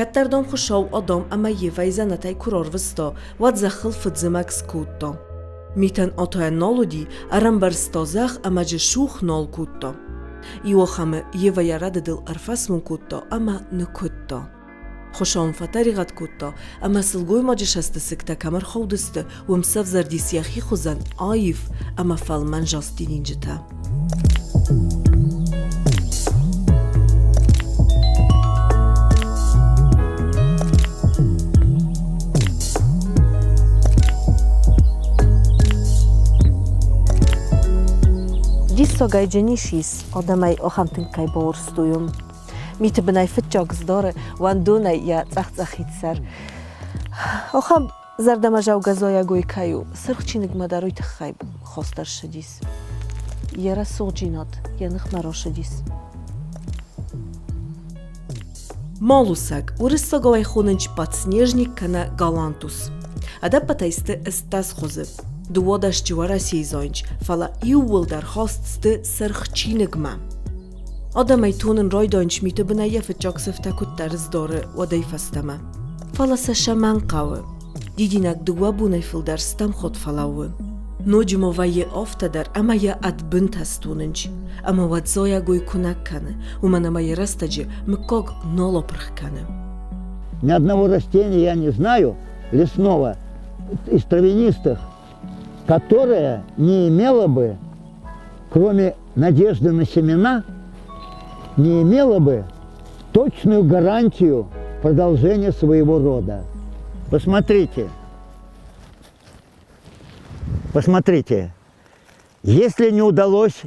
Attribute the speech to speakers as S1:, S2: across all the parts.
S1: Кӕддӕр дам Хуыцау Адам ӕмӕ Евӕйы дзӕнӕтӕй куы рарвыста, уӕд зӕххыл фыдзымӕг скодта. Митӕн атайӕн нал уыди, ӕрӕмбӕрзта зӕхх ӕмӕ джы сух нал кодта. Иуахӕмы Евӕ йӕ рӕдыдыл ӕрфӕсмон кодта ӕмӕ ныккуыдта. Хуыцау ын фӕтӕригъӕд кодта, ӕмӕ сылгоймаджы цӕстысыгтӕ кӕм ӕрхаудысты, уым сӕвзӕрдис йӕхи хуызӕн аив ӕмӕ фӕлмӕн застдидинджытӕ.
S2: Диссагӕй джынис ис, адӕмӕй ахӕм тынг кӕй бауырзтой уым. Миты бынӕй фыццаг сдары уӕндонӕй йӕ цъӕх-цъӕхид сӕр. Ахӕм зӕрдӕмӕзӕугӕ зайӕгой кӕй у, сырх чиныгмӕ дӕр уый тыххӕй хост ӕрцыдис. Йӕ рӕсугъддзинад йӕ ныхмӕ росыдис.
S1: Малусӕг уырыссагау ӕй хонынц подснежник кӕнӕ галантус. Ӕдӕппӕтӕй сты 18 хуызы. 12 Уӕрӕсейы зайынц, фӕлӕ иууылдӕр хаст сты сырх чиныгмӕ. Адӕмӕй тонын райдайынц миты бынӕй йӕ фыццаг сыфтӕ куыддӕр сдары, уӕдӕй фӕстӕмӕ. Фӕлӕ сӕ цӕмӕн хъӕуы? Дидинӕг дыууӕ бонӕй фылдӕр стӕм ход фӕлӕууы. Ноджы ма вӕййы афтӕ дӕр, ӕмӕ йӕ ӕд бынтӕ стонынч, ӕмӕ уӕд зайӕгой куынӕг кӕны, уымӕн ӕмӕ йӕ рӕстӕджы мыггаг нал апырх кӕны.
S3: Ни одного растения я не знаю лесного из травянистых, которое не имело бы, кроме надежды на семена, не имело бы точную гарантию продолжения своего рода. Посмотрите, посмотрите, если не удалось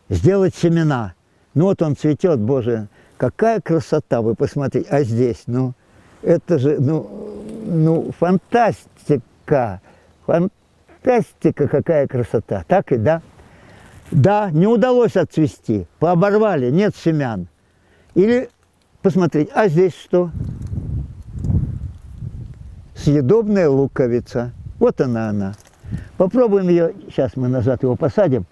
S3: сделать семена, ну вот он цветет, боже, какая красота, вы посмотрите, а здесь, ну, это же, ну, фантастика, фантастика, какая красота, так и да? Да, не удалось отцвести, пооборвали, нет семян. Или посмотреть, а здесь что? Съедобная луковица. Вот она она. Попробуем ее, сейчас мы назад его посадим,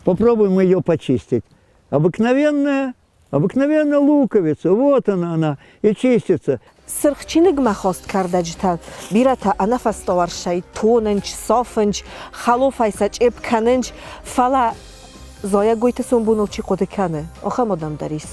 S3: попробуем ее почистить. Обыкновенная, обыкновенная луковица, вот она она, и чистится.
S2: Сырх чиныгмӕ хост кӕрдӕджытӕ бирӕтӕ ӕнӕфӕстауӕрсӕй тонынч, сафынч, хӕлофӕй сӕ чъепп кӕнынч, фӕлӕ зайӕгойты сомбоныл чи хъуыды кӕны, ахӕм адӕм дӕр ис.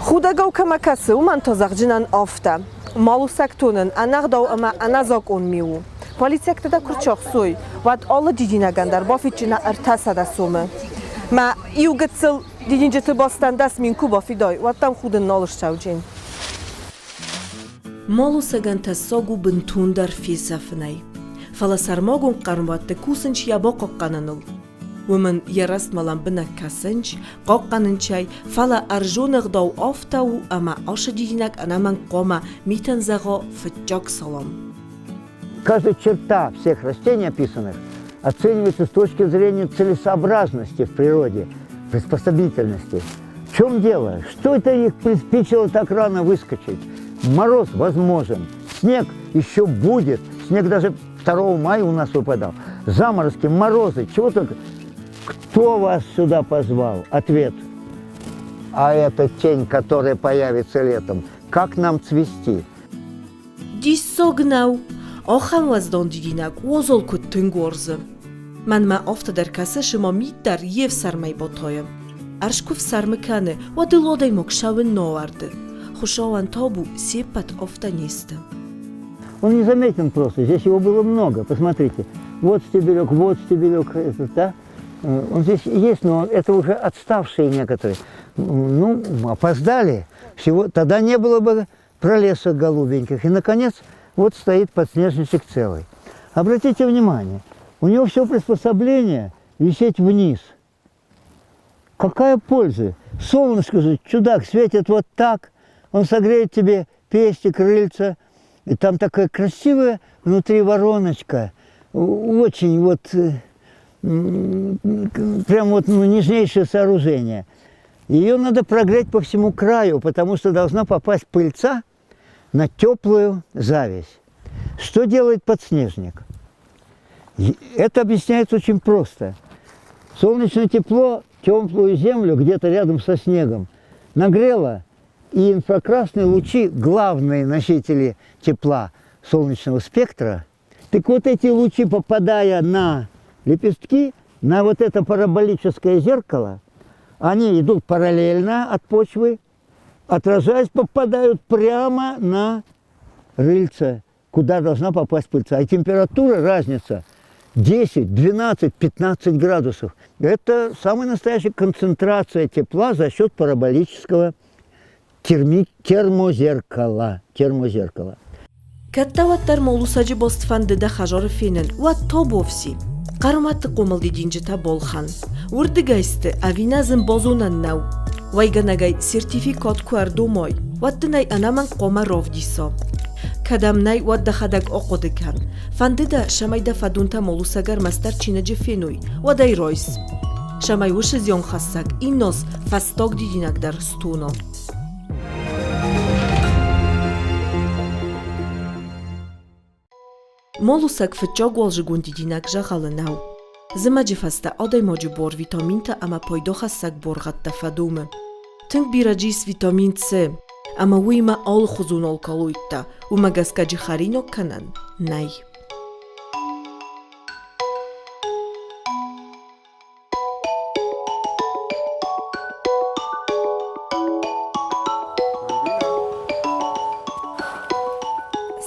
S2: Худӕгау кӕмӕ кӕсы, уымӕн та зӕгъджынӕн афтӕ. Малусӕг тонын ӕнӕгъдау ӕмӕ ӕнӕзакъон ми у. Полициӕгтӕ дӕ куы рчахсой, уӕд алы дидинӕгӕн дӕр бафидджынӕ 300 сомы. Мӕ иу гыццыл дидинджыты бастӕн 10 000 куы бафидай, уӕд дӕм худын нал ссӕуджын.
S1: Малусӕгӕн тӕссаг у бынтондӕр фесӕфынӕй. Фӕлӕ сӕрмагонд хъӕрмуӕтты кусынч йӕ бахъахъхъӕныныл. Уымӕн йӕ рӕстмӕ лӕмбынӕг кӕсынч, хъахъхъӕнынчӕй, фӕлӕ ӕрзон ӕгъдау афтӕ у, ӕмӕ ашы дидинӕг ӕнӕмӕнг хъуамӕ митӕн зӕгъа фыццаг салам.
S3: Каждая черта всех растений описанных оценивается с точки зрения целесообразности в природе, приспособительности. В чем дело? Что это их приспичило так рано выскочить? Мороз возможен, снег еще будет, снег даже 2 мая у нас выпадал. Заморозки, морозы, чего только. Кто вас сюда позвал? Ответ. А это тень, которая появится летом. Как нам цвести?
S1: Диссаг нӕу, ахӕм уӕздан дидинӕг уазал куыд тынг уарзы. Мӕнмӕ афтӕ дӕр кӕсы, цыма мит дӕр йе фсӕрмӕй батайы. Ӕрс куы фсӕрмы кӕны, уӕд ыл адӕймаг сӕуын нӕ ауӕрды. Хуыцауӕн табу, се ппӕт афтӕ не сты.
S3: Он незаметен просто, здесь его было много, посмотрите. Вот стебелек, вот стебелек, этот, да? Он здесь есть, но это уже отставшие некоторые. Ну, опоздали. Всего, тогда не было бы пролесок голубеньких. И, наконец, вот стоит подснежничек целый. Обратите внимание, у него все приспособление висеть вниз. Какая польза? Солнышко же, чудак, светит вот так, он согреет тебе пести, крыльца. И там такая красивая внутри вороночка. Очень вот, прям вот ну, нежнейшее сооружение. Ее надо прогреть по всему краю, потому что должна попасть пыльца на теплую зависть. Что делает подснежник? Это объясняется очень просто. Солнечное тепло теплую землю где-то рядом со снегом нагрело, и инфракрасные лучи, главные носители тепла солнечного спектра, так вот эти лучи, попадая на лепестки, на вот это параболическое зеркало, они идут параллельно от почвы, отражаясь, попадают прямо на рыльце, куда должна попасть пыльца. И температура, разница 10, 12, 15 градусов. Это самая настоящая концентрация тепла за счет параболического термозеркала. термозеркала.
S1: Кӕд дӕ уӕддӕр моллусаджы бост фӕнды дӕ хӕзоры фенын, уӕд тобовси. Хъӕрмӕтты хъомыл дидинджытӕ болхан. Уырдыгӕй сты ӕви нӕ зын базонӕн нӕу. Уӕйгӕнӕгӕй сертификат куы ӕрдомой, уӕд дын ӕй ӕнӕмӕнг хъуамӕ равдиса. Кӕд ӕм нӕй, уӕд дӕхӕдӕг ахъуыды кӕн. Фӕнды дӕ, цӕмӕй дӕ фӕдонтӕ моллусаг ӕрмӕстдӕр чиныджы феной, уӕд ӕй райс. Цӕмӕй уыцы зианхӕссӕг иннос фӕстаг дидинӕг дӕр стона. Моллусӕг фыццаг уалдзыгон дидинӕг дзӕгъӕлы нӕу. Зымӕджы фӕстӕ адӕймаджы буар витаминтӕ ӕмӕ пайдахӕссӕг буаргъӕдтӕ фӕдомы. Тынг бирӕ джы ис витамин С, ӕмӕ уыимӕ алыхуызон алкалоидтӕ, уымӕ гӕсгӕ джы хӕринаг кӕнӕн нӕй.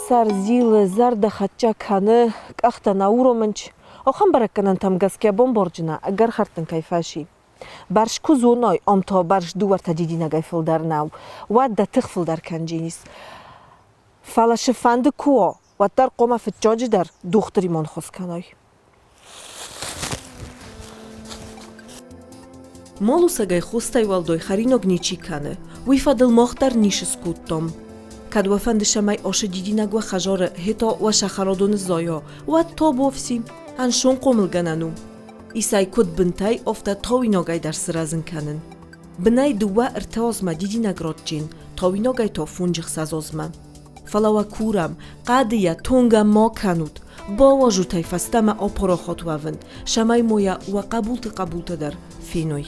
S2: Сӕр зилы, зӕрдӕ хӕццӕ кӕны, къӕхтӕ нӕ уромынц. Ахӕм бӕрӕггӕнӕнтӕм гӕсгӕ бомборджына ӕгӕр хӕрдтын кӕй фӕци. Бӕрз куы зоной, ам та бӕрз дыууӕртӕ дидинӕгӕй фылдӕр нӕу, уӕд дӕ тых фылдӕр кӕнджинис. Фӕлӕ цы-фӕнды куы уа, уӕддӕр хъуамӕ фыццаджыдӕр дохтыримӕ ныхас кӕной.
S1: Моллусагӕй хостӕй уӕлдай хӕринаг ничи кӕны, уый фӕдыл мах дӕр ницы скодтам. Кӕд уӕ фӕнды цӕмӕй асы дидинӕг уӕ хӕдзары, гъе та уӕ сахарадоны зайа, уӕд табуафси, ӕнцон хъомылгӕнӕн у. Исай куыд бынтӕй, афтӕ тауинагӕй дӕр сырӕзын кӕнын. Бынӕй дыууӕ-ӕртӕ азмӕ дидинӕг радджин, тауинагӕй та фонджы хсӕз азмӕ. Фӕлӕ уӕ курӕм, хъӕдыйӕ тонгӕ ма кӕнут, бауарзут ӕй фӕстӕмӕ апарахат уӕвын, цӕмӕй ма йӕ уӕ хъӕбулты хъӕбултӕ дӕр феной.